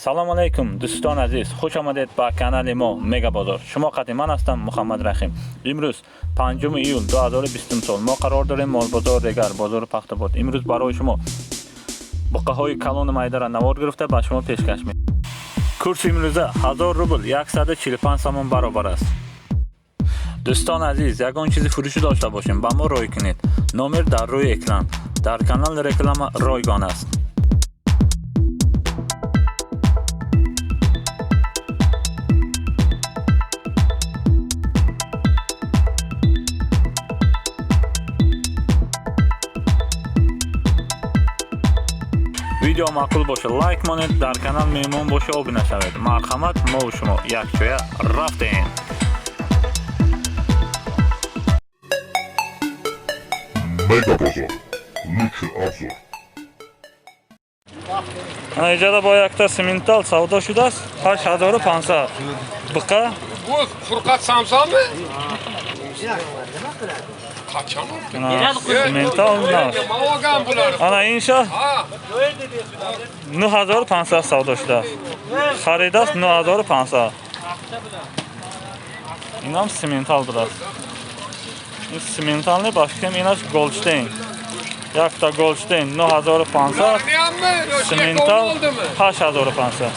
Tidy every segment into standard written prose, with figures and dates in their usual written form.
Салом алейкум, дӯстон азиз, хуш омадед ба канали мо Мега Бозор. Шумо қати ман ҳастам Муҳаммад Рахим. Имрӯз 5 июл 2020 сол мо қарор дорем Молбозор Регар, бозори Пахтабод. Имрӯз барои шумо буққаҳои калону майдара навор гирифта ба шумо пешкаш мекунем. Курси имрӯза 1000 рубл 145 сомон баробар аст. Дӯстон азиз, ягон чизи фурӯшӣ дошта бошем, ба мо рой кунед. Номер дар рӯи экран. Дар канал реклама ройгон аст. Видео маъқул боша лайк монед, дар канал меҳмон боша обуна шавед. Марҳамат, мо шумо якҷоя рафтем. Мега Бозор. Лучший обзор. Ана иҷода бо якта симентал савдо шудааст 8500. Биқа. Bu Furkat Samsan mı? Kaçan oldu? Симентал наш. Mavogan bular. Ана инша Ha. 9500 савдо шудааст. Харидааст 9500. Инам симентал будааст. Ин симентал не, башкем инаш Голдштейн. Якта Голдштейн 9500, Bunlar mı? Yok, симентал oldu mu? 8500.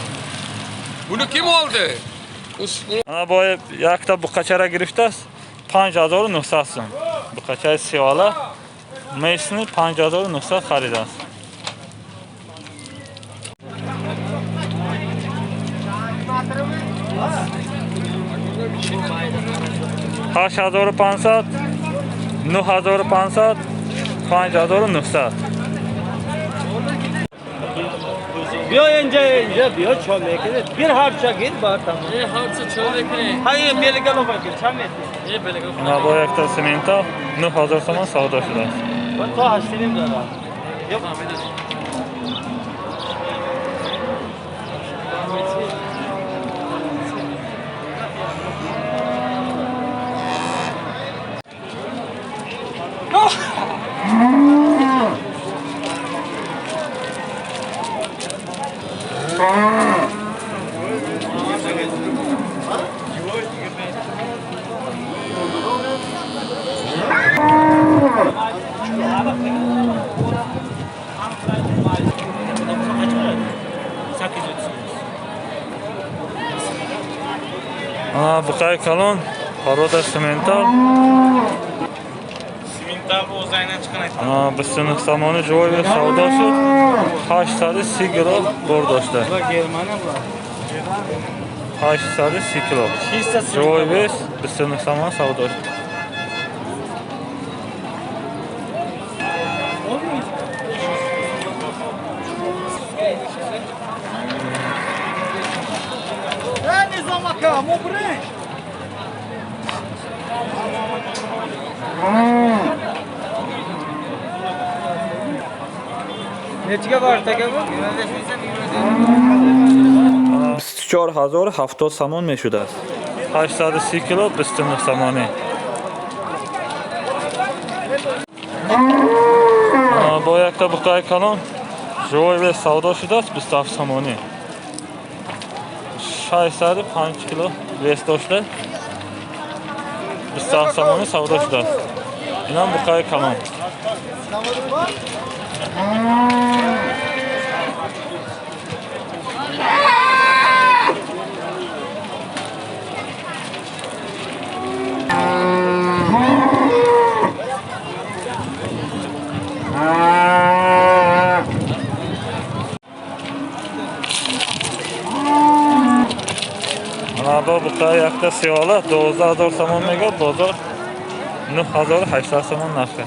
Bunu kim aldı? Bu Ана бо якта буқачара гирифтааст 5900 сум. Буқачаи сиёла месни 5900 харидааст. 8500, 9500, 5900. بیا اینجا اینجا بیا چا میکنه bir harça gir bak tamam. E harça çöl ekmeği. Hayır belgalo bakır çam etti. E belge. Ана бо якта симентал 9000 сомон савдо шудааст. Bak ta haştinim dara. Yok. Ана буқаи калон порода симентал. Simintал bu uzaydan çıkan et. Ана 29 сомони ҷои савдо шуд. 830 кило бор дошта. Bak Germanya bu. 830 кило. Ҷои вес 29 сомон савдо шуд. Neçiga var taka bu? 24070 сомон мешудааст. 830 кило 29 сомонӣ. Ана бо якта буқаи калон ҷои вес савдо шудааст 27 сомонӣ. 605 кило вес дошта 27 сомонӣ савдо шудааст. Инам буқаи калон. Ана бо буқаи якта сиёла 12000 сомон мегӯяд, бозор 9800 сомон нархе.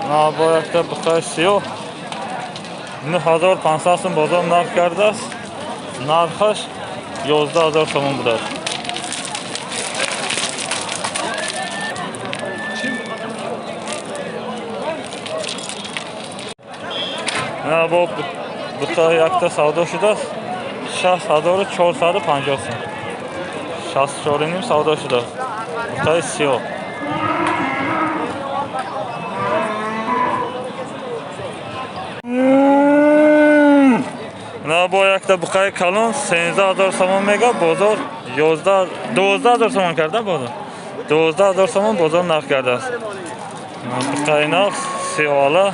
Ана бо якта буқаи сиёҳ 9500 сом бозор нарх кардааст. Нархаш 11000 сомон будааст. Ана бо Бута якта савдо шудааст 6450 сум. 64,5 савдо шудааст. Бутаи сиёҳ. На бо якта буқаи калон 13000 сомон мега, бозор 11 12000 сомон карда бозор. 12000 сомон бозор нарх кардааст. Буқаи нақс сиёҳала.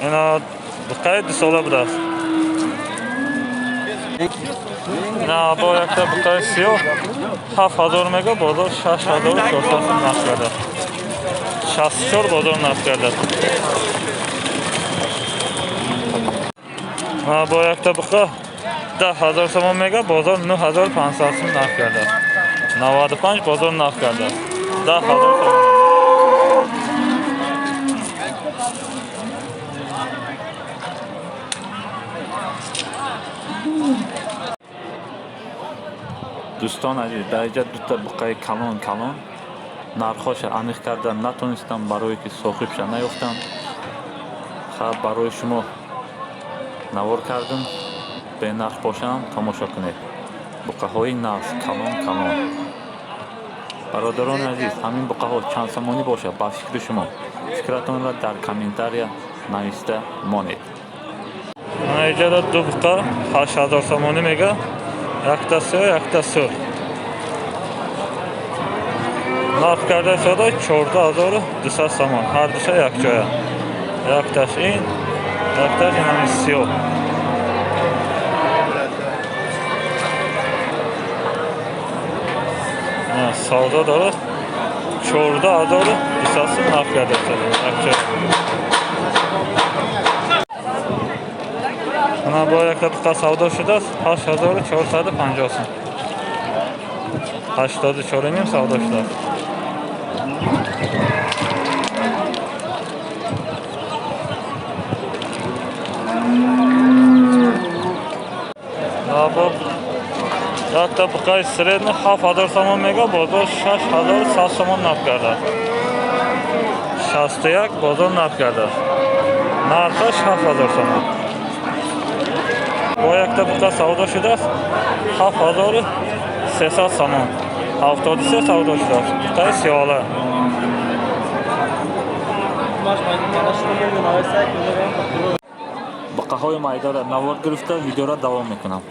Ина буқаи дусола будааст. На бо якта буқаи сиёҳ 7000 мега, бозор 6400 сом нарх кардааст. 64 бозор нарх кардааст. На бо якта буқа 10000 сомон мега, бозор 9500 сом нарх кардааст. 95 бозор нарх кардааст. 10000 сомон. Дӯстон азиз, дар инҷа дута буқаи калон калон нархҳоша аниқ карда натонистам, барое ки соҳибша наёфтам. Хаб барои шумо навор кардам. Бенарх бошам тамошо кунед. Буқаҳои нағз калон калон. Бародарони азиз, ҳамин буқаҳо чанд сомонӣ бошад ба фикри шумо? Фикратонро дар комментария нависта монед. Мана инҷада ду буқа 8000 сомонӣ мега. Якта сиёҳ, якта сурх. Нарх карда сода 14200 сомон. Ҳар душа якҷоя. Якташ ин, якташ ин ҳамин сиёҳ. Савдо дорад 14200 сом нарх карда сода якҷоя. Ана бо якта буқа савдо шудааст 8450 сом. 84,5 савдо шудааст. Бо якта буқаи средний 7000 сомон мега, бозор 6100 сомон нарх кардааст. 61 бозор нарх кардааст. Нархаш 7000 сомон. Бо якта буқа савдо шудааст 7300 сомон. 73 савдо шудааст. Буқаи сиёҳала. Буқаҳои майдара навор гирифта видеоро давом мекунам.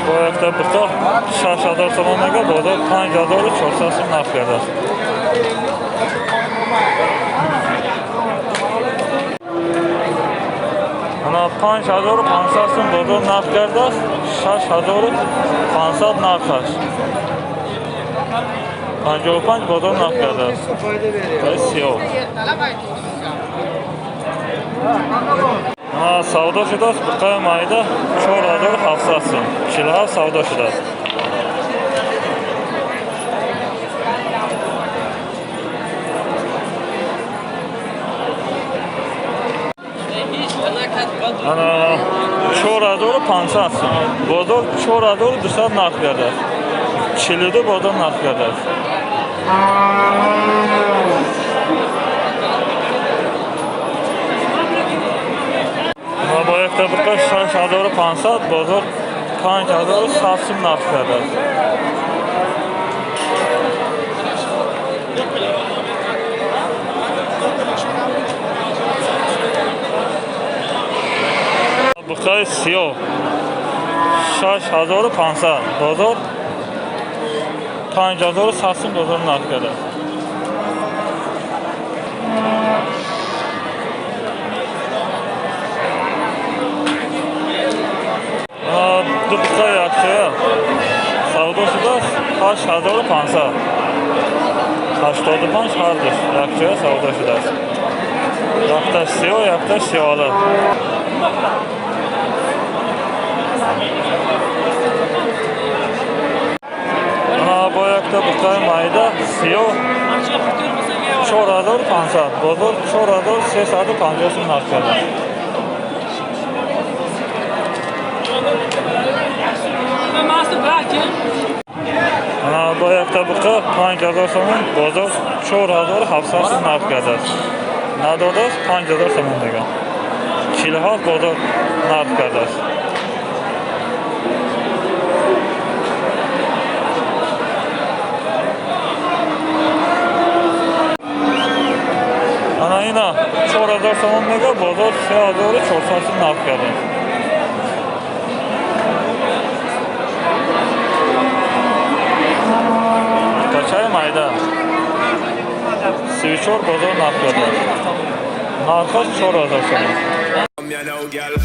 Бо якта буқа 6000 сомон мега, бозор 5400 сом нарх кардааст. Ана 5500 сом бозор нарх кардааст, 6500 нархаш. 55 бозор нарх кардааст. Сиёҳ. Савдо шудааст буқаи майда 4700 сом. 47 савдо шудааст. Ана 4500 сом. Бозор 4200 нарх кардааст. 42 бозор нарх кардааст. Бо якта буқа 6500, бозор 5100 сом нарх кардааст. Буқаи сиёҳ 6500, бозор 5100 сом бозор нарх кардааст. Ду буқа якҷоя савдо шудааст 8500. 85 ҳар душ якҷоя савдо шудааст. Якташ сиёҳ, якташ сиёҳала. Бо якта буқаи майда сиёҳ 4500, бозор 4350 сом нарх кардааст. Ана бо як табиқа 5000 сомон, бозор 4700 сом нарх кардааст. Надодааст, 5000 сомон мегӯянд. 47 бозор нарх кардааст. Ана ина 4000 сомон мега, бозор 3400 сом нарх кардааст. Качаи майда 34 бозор нарх кардааст. Нархаш 4000 сомон. You know, girl.